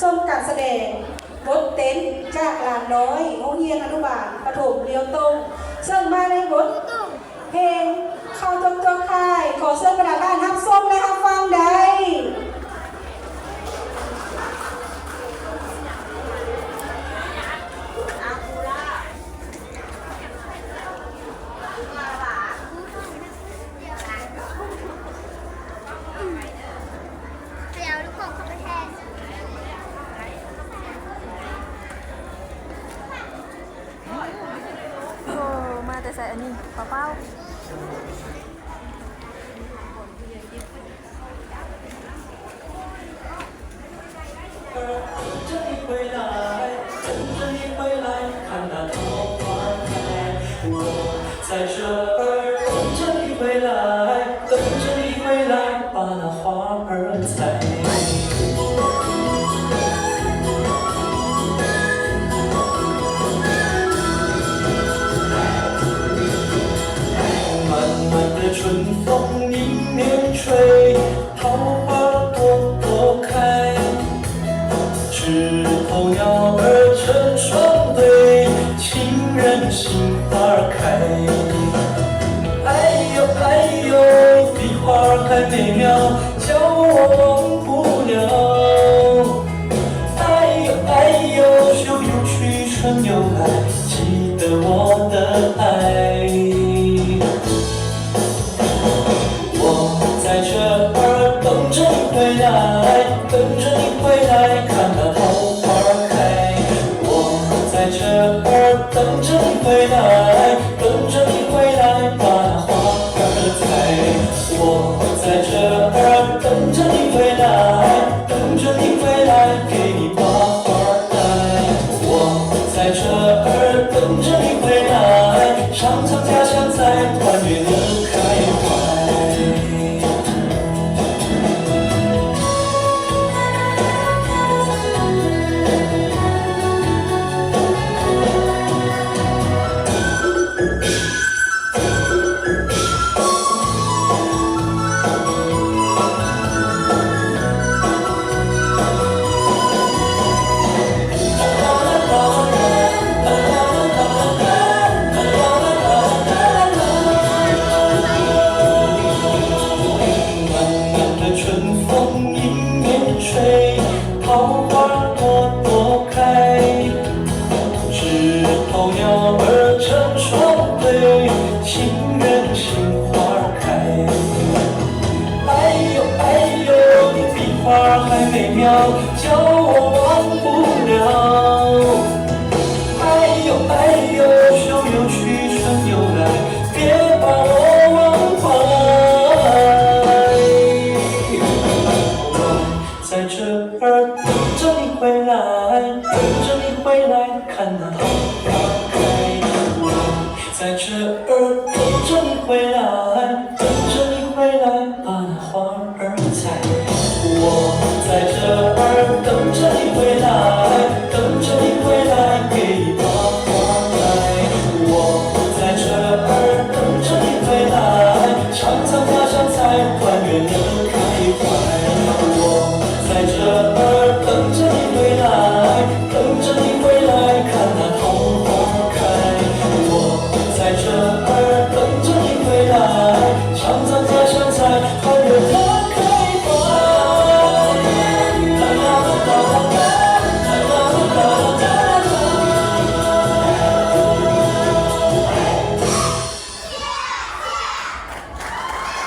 ຊົມການສະແດງບົດເຕັ້ນຈາກຫຼານນ້ອຍໂຮງຮຽນອະນຸບານປະຖົມລຽວຕົງ ເຊິ່ງມາໃນບົດເພງເຂົ້າຕົກຕົວຄ້າຍ. ຂໍເຊີນບັນດາທ່ານຮັບຊົມ ແລະ ຮັບຟັງໄດ້. ໂອ້ ມາແຕ່ໃສອັນນີ້ ປາເປົ້າ?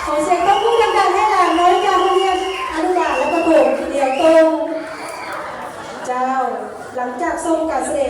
ຂໍສຽງຕົບມືດັງໆ ໃຫ້ຫຼານນ້ອຍຈາກໂຮງຮຽນອະນຸບານ ແລະ ປະຖົມລຽວຕົງ. ເຈົ້າ, ຫຼັງຈາກຊົມການສະແດງ